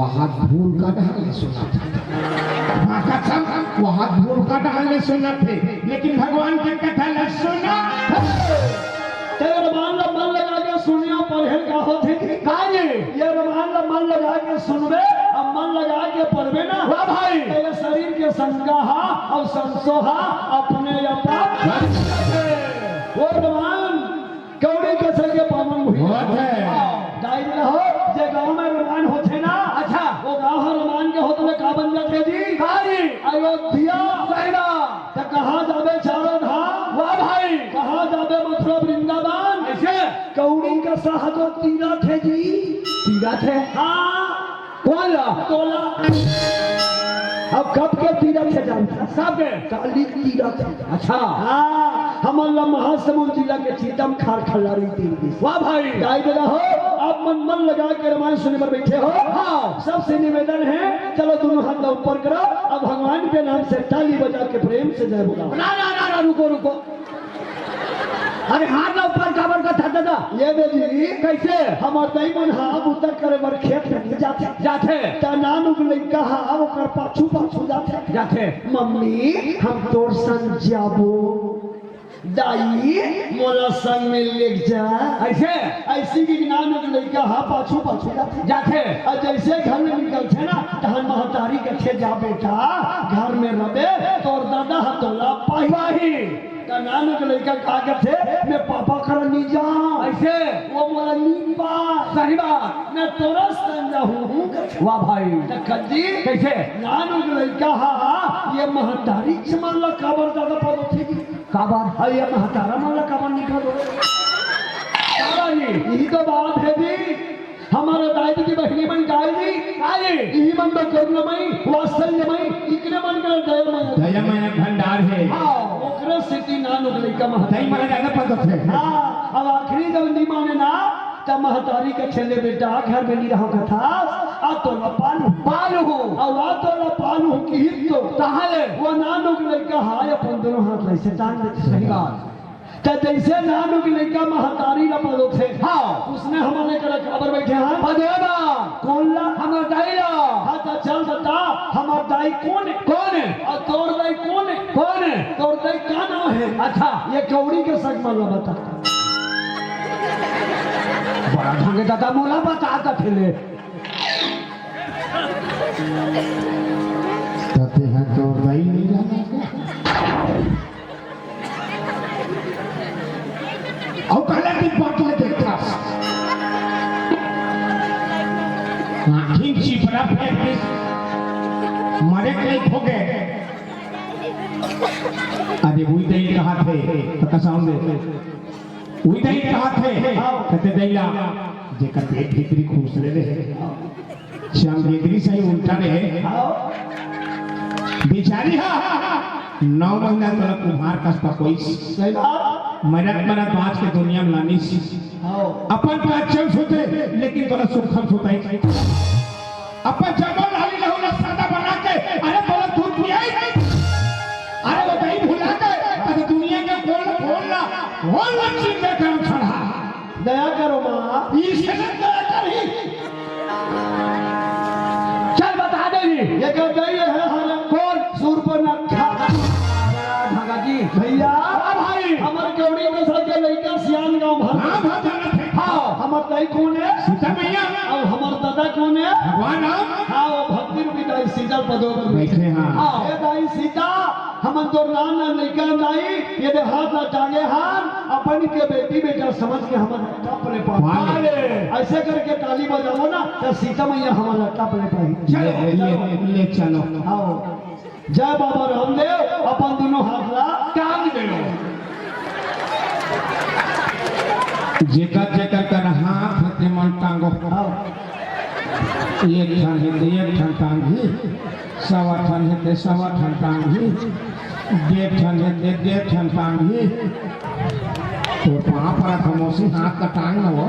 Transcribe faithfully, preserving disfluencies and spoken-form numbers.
वहाँ धूल का डाले सुनत हे। हाँ, कसम, वहाँ धूल का डाले सुनत हे, लेकिन भगवान के कथा ला सुनत हे। तेरे रमान ला मन लगा के सुनियो, पढ़े का होथे जी? का जी? ये रमान ला मन लगा के सुनबे, अब मन लगा के पढ़बे ना। वाह भाई। तेरे शरीर के शंका हा, अब संसो हा, अपने अपन। वो रमान कौड़ी के संगे पावन हुई। होत हे। दाई दे रहो, जे गाँव में रमान होथे ना, अच्छा। वो गाँव ह रमान के होत ले का बन जाथे जी? का जी? अयोध्या। सही बात। त कहाँ जाबे चारों धाम? वाह भाई। कहाँ जाबे मथुरा वृंदावन? ऐसे? कौड़ी का सहजो तीरथ हे जी। तीरथ हे? हाँ। कोन ला? तोला। अब कब के तीरथ हे जानत हस? सब के। काली तीरथ हे। अच्छा। हाँ, हमन ला महासमुंद जिला के चीतम खार खल्लारी तीर दिस। वाह भाई। दाई दे रहो, आप मन मन लगा के रमान सुने बर बैठे हो। हाँ। सबसे निवेदन हे, चलो दोनों हाथ ला ऊपर करो, अब भगवान के नाम से ताली बजा के प्रेम से जय बोला। ना, ना, ना, ना, रुको, रुको। अरे हाथ ला ऊपर काबर करथस दादा? ये दे जी। कैसे? हमर दाई मन हा बुता करे बर खेत में नइ जाथे। जाथे। त नानुक लइका हा ओकर पाछू पाछू जाथे। जाथे। मम्मी, हम तोर संग जाबो। दाई, मोला संग में लेग जा। ऐसे? ऐसी कि नानुक लइका हा पाछू पाछू जाथे। जाथे। अउ जैसे घर में निकलथे ना, तहन महतारी कथे, जा बेटा, घर में रबे, तोर दादा हा तोला पाही। पाही। त नानुक लइका का कथे, मैं पापा करा नइ जांव। ऐसे? वो मोला नइ पाय। सही बात। मैं तोरा संग जाहूं। वाह भाई। त कदी? कैसे? नानुक लइका हा, ये महतारी मन ला काबर दादा पदोथे जी? काबर? अउ ये महतारा मन ला काबर नइ पदो? काबर जी? यही तो बात हे जी। हमर दाई दीदी बहिनी मन काय जी? काय जी? इही मन तो करुणामयी, वात्सल्यमयी, इकरे मन के दयामय। दयामय भंडार हे। हाँ, ओकरे सेती नानुक लइका महतारी। दाई मन ला ज्यादा पदोथे। हाँ, अब आखिरी जब नइ माने ना, त महतारी कथे ले बेटा घर में नइ रहंव कथस, आ तोला पालहूं। पालहूं। अउ आ तोला पालहूं किहिस तो। तहां ले। वो नानुक लइका हा अपन दोनों हाथ ला ऐसे टांग देथे। सही बात। त जैसे नानुक लइका महतारी ला पदोथे। हाँ। उसने हमन ला करा काबर बैठे हन? पदोबा। कोन ला? हमर दाई ला। हाँ, त चल बता, हमर दाई कोन हे? कोन हे? अउ तोर दाई कोन हे? कोन हे? तोर दाई का नाम हे? अच्छा। ये कौड़ी के संग मन ला बता। बड़ा ढंग दादा मोला बता कथे ले। त तेहा तोर दाई नइ जाने। अउ काला दिन बात ले देखथस। आँखी चिपरा फेर दिस। मरे के लइक होगे। अरे उही दाई कहाथे, त कसाउन दे। उही दाई कहाथे, कथे दाई ला, जेकर पेट भीतरी खुसरे रहे। श्याम भीतरी सही उल्टा रहे। बेचारी हा, नौ महीना तोला कुम्हार कस पकोइस। सही बात। मरत मरत बाँच के दुनिया में लानिस। हाँ। अपन पाँच चल सोते, लेकिन तोला सुखम सोताई। अपन जम्मो लाली लहू ला सादा बना के, अरे तोला दूध पियाई। अरे वो दाई भुला के, अरे दुनिया के कोन कोन ला, कोन ला चिंता करम छड़ा। दया करो माँ। ईश्वर दया करही। चल बता दे जी। ये कर दे, ये है हमारा कौन? सूर्पनखा। भगा जी। भैया। हाँ भाई। हमर कौड़ी में सबके लइका सियान गाँव भर। हाँ, भर जाना थे। हाँ, हमर दाई कोन हे? सीता मैया। अउ हमर दादा कोन हे? भगवान राम। हाँ, वो भक्ति रूपी दाई सीता पदो पर बैठे हैं। हाँ, हे दाई सीता, हमन तोर नान नान लइका दाई, ये दे हाथ ला टांगे हन, अपन के बेटी बेटा समझ के हमन टप ले पा। पाले। ऐसे करके ताली बजाओ ना, त सीता मैया हमन ला टप ले पाही। चलो, ले, ले, चलो। ले चलो। आओ। जय बाबा रामदेव, अपन दोनों हाथ ला टांग दे। जेकर जेकर कर हाथ हे, तेमन टांगो। आओ। एक ठन हे ते एक ठन टांगही, सवा ठन हे ते सवा ठन टांगही, डेढ़ ठन हे ते डेढ़ ठन टांगही। तो पाँव परत हंव मौसी, हाथ ला टांग न वो।